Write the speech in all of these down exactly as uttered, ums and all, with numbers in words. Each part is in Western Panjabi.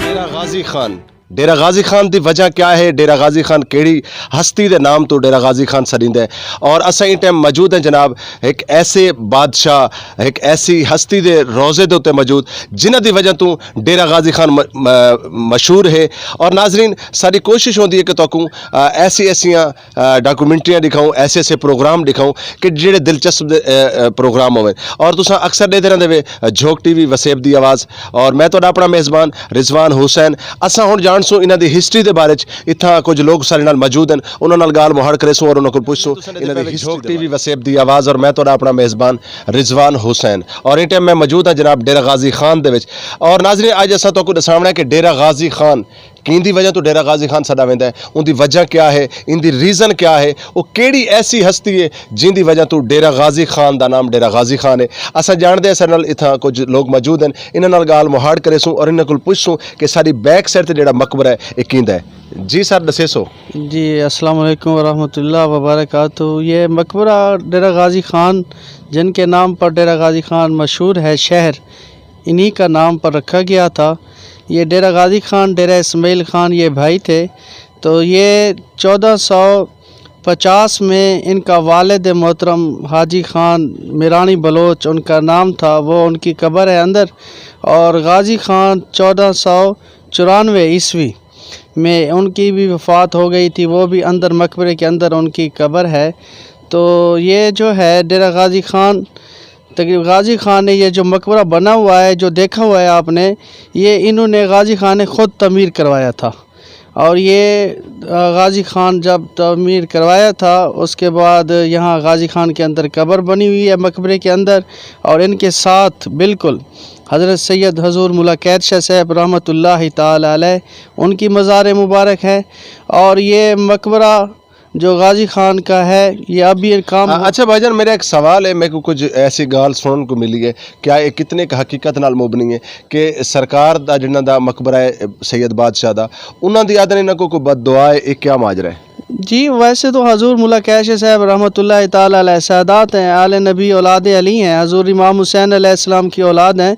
ڈیرہ غازی خان، ڈیرہ غازی خان دی وجہ کیا ہے؟ ڈیرہ غازی خان کیڑی ہستی دے نام تو ڈیرہ غازی خان سڈیندا ہے؟ اور اساں اس ٹائم موجود ہیں جناب، ایک ایسے بادشاہ، ایک ایسی ہستی دے روزے دے اُتے موجود، جنہاں دی وجہ تو ڈیرہ غازی خان م-، م-، مشہور ہے۔ اور ناظرین، ساری کوشش ہوندی ہے کہ تہاکوں، آ، ایسی ایسیاں، آ، ڈاکومنٹریاں دکھاؤں، ایسے ایسے پروگرام دکھاؤں کہ جڑے دلچسپ دے، آ، آ، پروگرام ہوون۔ اور تساں اکثر دیکھدے رہندے وے، آ، جھوک ٹی وی وسیب دی آواز، اور میں تہاڈا اپنا میزبان رضوان حسین۔ اساں ہن جانسوں انہاں دی ہسٹری دے بارے چ۔ اتھاں کچھ لوگ سارے نال موجود ہیں، انہاں نال گال مہاڑ کریسوں اور انہاں کول پوچھسوں انہاں دی ہسٹری دے بارے۔ وسیب دی آواز اور میں تہاڈا اپنا میزبان رضوان حسین، اور اس ٹائم میں موجود ہاں جناب ڈیرہ غازی خان دے وچ۔ اور ناظرین، اج اساں تہاکوں دساونا ہے کہ ڈیرہ غازی خان کیندی وجہ تو ڈیرہ غازی خان ساڈا ویندا ہے، ان دی وجہ کیا ہے، ان دی ریزن کیا ہے، وہ کیڑی ایسی ہستی ہے جن دی وجہ تو ڈیرہ غازی خان دا نام ڈیرہ غازی خان ہے۔ اساں جانتے ہیں سارے نال اتھاں کچھ لوگ موجود ہیں، انہاں نال گال مہاڑ کریسوں اور انہاں کول پوچھسوں کہ ساری بیک سائڈ تے جڑا مقبرہ ہے، یہ کیندا ہے؟ جی سر، دسے سو۔ جی، السلام علیکم ورحمۃ اللہ وبرکاتہ۔ یہ مقبرہ ڈیرہ غازی خان، جن کے نام پر ڈیرہ غازی خان مشہور ہے شہر، انہی کا نام پر رکھا گیا تھا۔ یہ ڈیرہ غازی خان، ڈیرہ اسماعیل خان، یہ بھائی تھے۔ تو یہ چودہ سو پچاس میں ان کا والد محترم حاجی خان میرانی بلوچ ان کا نام تھا، وہ ان کی قبر ہے اندر۔ اور غازی خان چودہ سو چورانوے عیسوی میں ان کی بھی وفات ہو گئی تھی، وہ بھی اندر مقبرے کے اندر ان کی قبر ہے۔ تو یہ جو ہے ڈیرہ غازی خان، تقریب غازی خان نے یہ جو مقبرہ بنا ہوا ہے، جو دیکھا ہوا ہے آپ نے، یہ انہوں نے، غازی خان نے خود تعمیر کروایا تھا۔ اور یہ، آ، غازی خان جب تعمیر کروایا تھا، اس کے بعد یہاں غازی خان کے اندر قبر بنی ہوئی ہے مقبرے کے اندر، اور ان کے ساتھ بالکل حضرت سید حضور ملا قید شاہ صاحب رحمۃ اللہ تعالی علیہ، ان کی مزار مبارک ہے۔ اور یہ مقبرہ جو غازی خان کا ہے، یہ اب بھی کام آ، ہو اچھا بھائی جان، میرا ایک سوال ہے، میرے کو کچھ ایسی گال سنن کو ملی ہے، کیا یہ کتنے کا حقیقت نال مبنی ہے کہ سرکار دا جنہاں دا مقبرہ ہے سید بادشاہ دا، انہاں دی آدھے انہاں کو کوئی بد دعا ہے، یہ کیا ماجرا ہے؟ جی، ویسے تو حضور ملا کیش صاحب رحمۃ اللہ تعالی علیہ سادات ہیں، آل نبی اولاد علی ہیں، حضور امام حسین علیہ السلام کی اولاد ہیں۔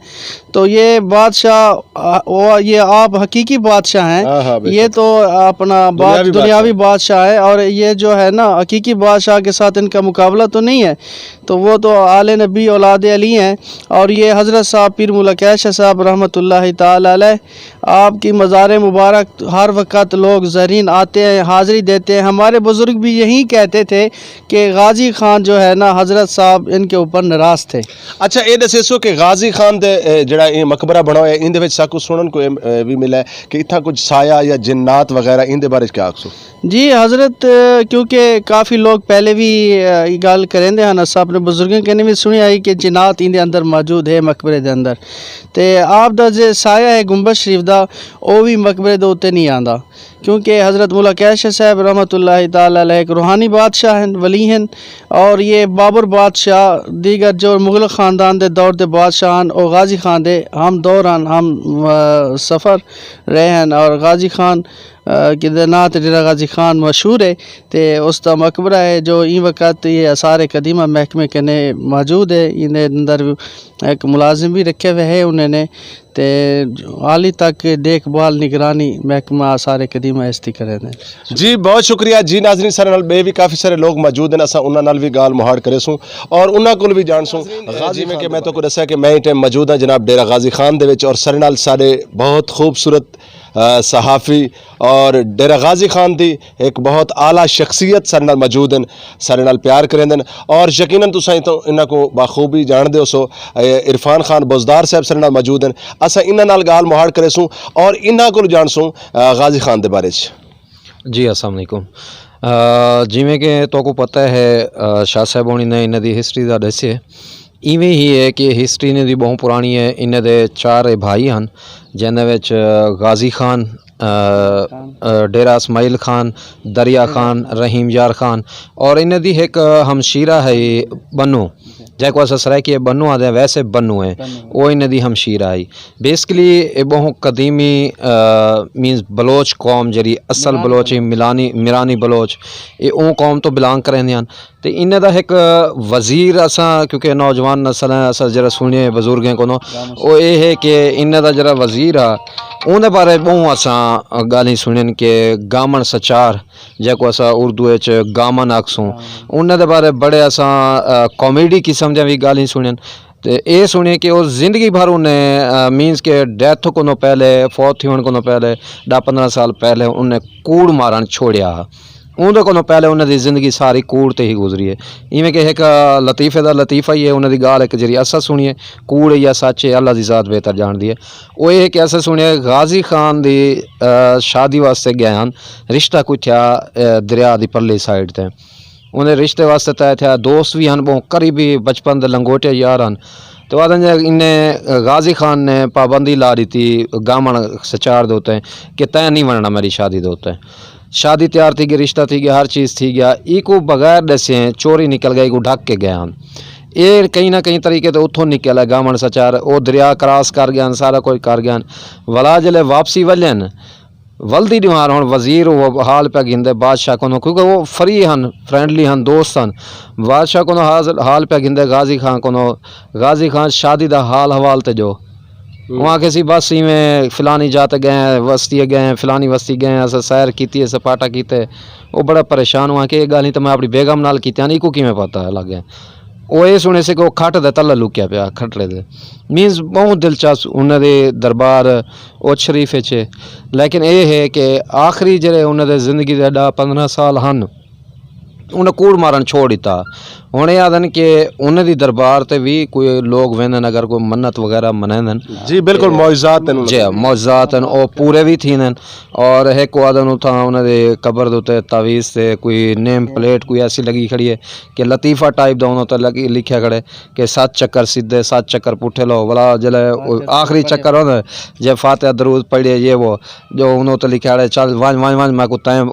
تو یہ بادشاہ، آ، وہ، یہ آپ حقیقی بادشاہ ہیں۔ ہاں، ہاں، بے یہ شک۔ تو اپنا باد-، دنیاوی دنیاوی بادشاہ۔ بادشاہ ہے، اور یہ جو ہے نا، حقیقی بادشاہ کے ساتھ ان کا مقابلہ تو نہیں ہے۔ تو وہ تو آل نبی اولاد علی ہیں، اور یہ حضرت صاحب پیر ملا کیش صاحب رحمۃ اللہ تعالی علیہ، آپ کی مزار مبارک ہر وقت لوگ زائرین آتے ہیں، حاضری دیتے ہیں۔ ہمارے بزرگ بھی یہی کہتے تھے کہ غازی خان جو ہے نا، حضرت صاحب ان کے اوپر ناراض تھے۔ اچھا، یہ دسے سو کہ غازی خان دے، اے، جڑا یہ مقبرہ بنا ہوا ہے، ان دے وچ ساکو سنن کو، اے، اے، بھی ملا ہے کہ اتھا کچھ سایہ یا جنات وغیرہ ان دے بارے کیا آکھسو؟ جی حضرت، اے، کیونکہ کافی لوگ پہلے بھی، اے، یہ گل کریں دے ہن، اساں اپنے بزرگوں کنے بھی سنی آئی کہ جنات ان دے اندر موجود ہے مقبرے دے اندر۔ تے آپ دا جے سایہ ہے گنبد شریف دا، او بھی مقبرے دے اوتے نہیں آندا۔ کیونکہ حضرت ملا کیش صاحب رحمۃ اللہ تعالی علیہ ایک روحانی بادشاہ ہیں، ولی ہیں، اور یہ بابر بادشاہ، دیگر جو مغل خاندان دے دور دے بادشاہ ہیں، او غازی خان دے ہم دور ہیں، ہم، آ، سفر رہے ہیں، اور غازی خان، آ، کے دے ناں تے ڈیرہ غازی خان مشہور ہے۔ تے اس دا مقبرہ ہے جو این وقت یہ آثار قدیمہ محکمے کنے موجود ہے، ان دے اندر ایک ملازم بھی رکھے ہوئے ہے انہوں نے۔ تے حالی تک دیکھ بھال نگرانی محکمہ آثار قدیمہ اس دی کرے نے۔ جی، بہت شکریہ۔ جی ناظرین، سارے نال بے بھی کافی سارے لوگ موجود ہیں، اساں انہاں نال بھی گال مہاڑ کرے سوں اور انہاں کول بھی جان سوں۔ غازی میں کہ میں تو کو دسیا کہ میں اس ٹائم موجود ہاں جناب ڈیرہ غازی خان دے وچ، اور سارے نال سارے بہت خوبصورت، آ، صحافی اور ڈیرہ غازی خان دی ایک بہت اعلیٰ شخصیت سارے نال موجود ہیں، سارے نال پیار کریں دن، اور یقیناً تساں تو انہاں کو بخوبی جان دے ہو سو، اے، عرفان خان بزدار صاحب سارے نال موجود ہیں۔ اساں انہاں نال گال مہاڑ کرے سوں اور انہاں کو جان سوں، آ، غازی خان دے بارے چ۔ جی، السلام علیکم۔ آ، جویں کہ تو کو پتہ ہے، آ، شاہ صاحب ہونی نے انہاں دی ہسٹری دا دسے، ایویں ہی ہے کہ ہسٹری نے دی بہت پرانی ہے۔ انہاں دے چار بھائی ہن، جنہاں وچ غازی خان، آ، آ، ڈیرہ اسماعیل خان، دریا خان، رحیم یار خان، اور انہاں دی ایک ہمشیرہ ہے بنو۔ جے کو اساں سرائیکی بنو آدے ہیں، ویسے بنو ہیں۔ او انہیں دی ہمشیر آئی۔ بیسکلی، اے بہوں قدیمی، آ، مینز بلوچ قوم جڑی اصل میرانی بلوچ ہی، قوم۔ میلانی، میرانی بلوچ، اے اون قوم تو بلانگ کریں دیاں۔ تے انہیں دا ایک وزیر اساں، کیونکہ نوجوان نسل ہیں، اساں جڑا سنیے بزرگیں کو نو، او اے ہے کہ انہیں دا جڑا وزیر آ، اون دے بارے بہوں اساں گالیں سنین کہ گامن سچار، جے کو اساں اردو وچ گامن آکھسوں، انہاں دے بارے بڑے اساں، آ، کامیڈی قسم دیاں وی گالیں سنین۔ تے اے سنیے کہ او زندگی بھر انہیں، آ، مینز کہ ڈیتھ کو نو پہلے، فوت تھیون کو نو پہلے، دس پندرہ سال پہلے انہیں کوڑ مارن چھوڑیا۔ اون دے کو نو پہلے انہیں دی زندگی ساری کوڑ تے ہی گزری ہے۔ ایویں کہ ایک، آ، لطیفے دا لطیفہ ہی ہے، انہیں دی گال ایک جڑی اساں سنیے، کوڑ ہے یا سچ ہے، اللہ دی ذات بہتر جان دی ہے۔ او اے کہ اساں سنیا غازی خان دی، آ، شادی واسطے گئے ہن، رشتہ کوئی تھیا، آ، دریا دی پرلی سائیڈ تے۔ انہیں رشتے واسطے طے تھیا، دوست وی ہن، بہوں قریبی بچپن دے لنگوٹے یار ہن۔ تے بعد انہیں غازی خان نے پابندی لا دیتی گامن سچار دے اُتے کہ تیں نہیں وننا میری شادی دے اُتے۔ شادی تیار تھی گئی، رشتہ تھی گیا، ہر چیز تھی گیا، ایکو بغیر دسے چوری نکل گئے، ایکو ڈھک کے گئے ہن۔ اے کہیں نہ کہیں طریقے تے اتھوں نکل ہے گامن سچار، او دریا کراس کر گئے ہن، سارا کچھ کر گئے ہن۔ ولا جلے واپسی ولن، ولدی دیوار ہن وزیر او حال پہ گھندے بادشاہ کو، کیونکہ وہ فری ہن، فرینڈلی ہن، دوست ہن۔ بادشاہ کو حال، حال پہ گھندے غازی خان کو، غازی خان شادی دا حال حوال تے جو۔ ہوں۔ وہاں کسی بس ایویں فلانی جاتے گئے ہیں، وستی گئے ہیں، فلانی وستی گئے ہیں، اسا سیر کیتی ہے، سپاٹا کیتے۔ وہ بڑا پریشان ہوا کہ یہ گل نہیں تو میں اپنی بیگم نال کیتی، نہیں کو کیویں پتا لگ گیا۔ وہ یہ سنے سے کہ وہ کھٹ دے تلے لکیا پیا، کھٹڑے دے۔ مینز بہت دلچسپ انہاں دے دربار اوچ شریف وچ ہے۔ لیکن اے ہے کہ آخری جڑے انہاں دے زندگی دے دس پندرہ سال ہن، انہاں کوڑ مارن چھوڑ دتا۔ ہن اے آدن کہ انہاں دی دربار تے وی کوئی لوگ ویندن، اگر کوئی منت وغیرہ منیندن۔ جی، بالکل، معجزات ہن انہاں جی، دے۔ معجزات ہن، او پورے وی تھیندن۔ اور ایک آدن اتھاں انہاں دے قبر دے اُتے تعویذ تے کوئی نیم پلیٹ کوئی ایسی لگی کھڑی ہے کہ لطیفہ ٹائپ دا انہاں تے لگی، لکھیا کھڑے کہ سات چکر سیدھے، سات چکر پٹھے لو، ولا جلے او آخری چکر ہوندا ہے، جے فاتحہ درود پڑھے، یہ وہ، جو انہوں تے لکھیا ہے، "چل، وانج، وانج، وانج، میں کو تائیں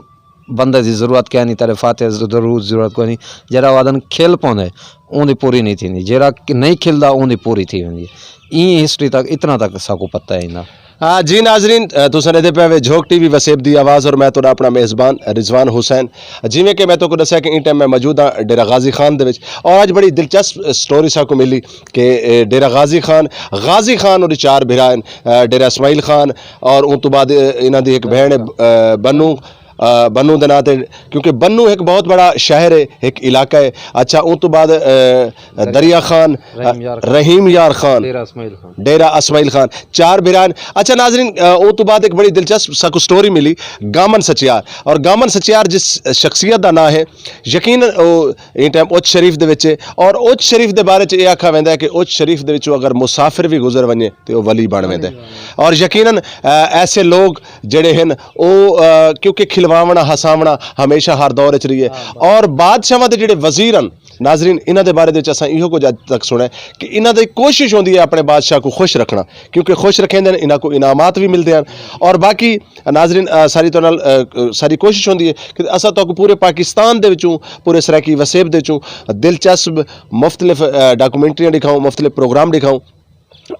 بندے دی ضرورت کیا نہیں، تیرے فاتحہ درود ضرورت کوئی نہیں۔" جڑا وہ آدن کھل پوندے، اون دی پوری نہیں تھی۔ جڑا کہ نہیں کھلدا، اون دی پوری تھی ہوندی ہے۔ این ہسٹری تک، اتنا تک ساکو پتہ ہے انہاں۔ آ، جی ناظرین، آ، تساں دے پے وے جھوک ٹی وی وسیب دی آواز اور میں تہاڈا اپنا میزبان رضوان حسین۔ جویں کہ میں تہاکوں دسیا کہ ان ٹائم میں موجود ہاں ڈیرہ غازی خان دے وچ، اور اج بڑی دلچسپ سٹوری ساکوں ملی کہ، اے، ڈیرہ غازی خان، غازی خان اور چار بھرا ہن، آ، ڈیرہ اسماعیل خان اور ان تو بعد، اے، انہاں دی ایک بہن ہے، آ، بنو، آ، بنو دے ناں تے، کیونکہ بنو ایک بہت بڑا شہر ہے، ایک علاقہ ہے۔ اچھا، ان تو بعد، آ، دریا خان، آ، رحیم یار خان۔ رحیم یار خان۔ ڈیرہ اسماعیل خان۔ ڈیرہ اسماعیل خان، چار بھران۔ اچھا ناظرین، آ، او تو بعد ایک بڑی دلچسپ ساکو سٹوری ملی گامن سچیار۔ اور گامن سچیار جس شخصیت دا نام ہے، یقیناً او ان ٹائم اوچ شریف دے وچ ہے۔ اور اوچ شریف دے بارے چ یہ آکھا ویندا ہے کہ اوچ شریف دے وچوں اگر مسافر بھی گزر ونجے تے او ولی بن ویندا ہے۔ اور یقیناً، آ، ایسے لوگ جڑے ہیں او، آ، کیونکہ کھلواونا، ہساونا ہمیشہ ہر دور وچ رہی ہے۔ اور بادشاہاں دے جڑے وزیر ہیں، ناظرین، انہاں دے بارے دے وچ اساں ایہو کچھ اج تک سنا ہے کہ انہاں دی کوشش ہوندی ہے اپنے بادشاہ کو خوش رکھنا، کیونکہ خوش رکھیں دے انہاں کو انعامات بھی ملدے ہیں۔ اور باقی ناظرین، آ، ساری تو نال، آ، ساری کوشش ہوندی ہے کہ اساں تہاکوں پورے پاکستان دے وچوں، پورے سرائیکی وسیب دے وچوں دلچسپ مختلف، آ، ڈاکومنٹریاں دکھاؤں، مختلف پروگرام دکھاؤں۔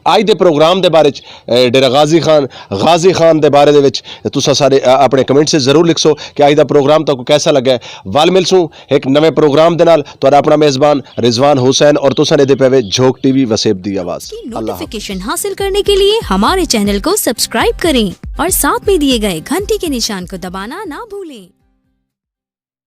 آج دے پروگرام دے بارے چ، اے، ڈیرہ غازی خان، غازی خان دے بارے دے وچ تساں سارے، اے، اپنے کمنٹ سے ضرور لکھ سو کہ آج دا پروگرام تہاکوں کیسا لگا ہے۔ ول مل سوں ایک نویں پروگرام دے نال، تہاڈا اپنا میزبان رضوان حسین اور تساں دے پے وے جھوک ٹی وی وسیب دی آواز۔ کی اللہ حافظ۔ نوٹیفیکیشن حاصل کرنے کے لیے ہمارے چینل کو سبسکرائب کریں اور ساتھ میں دیے گئے گھنٹی کے نشان کو دبانا نہ بھولیں۔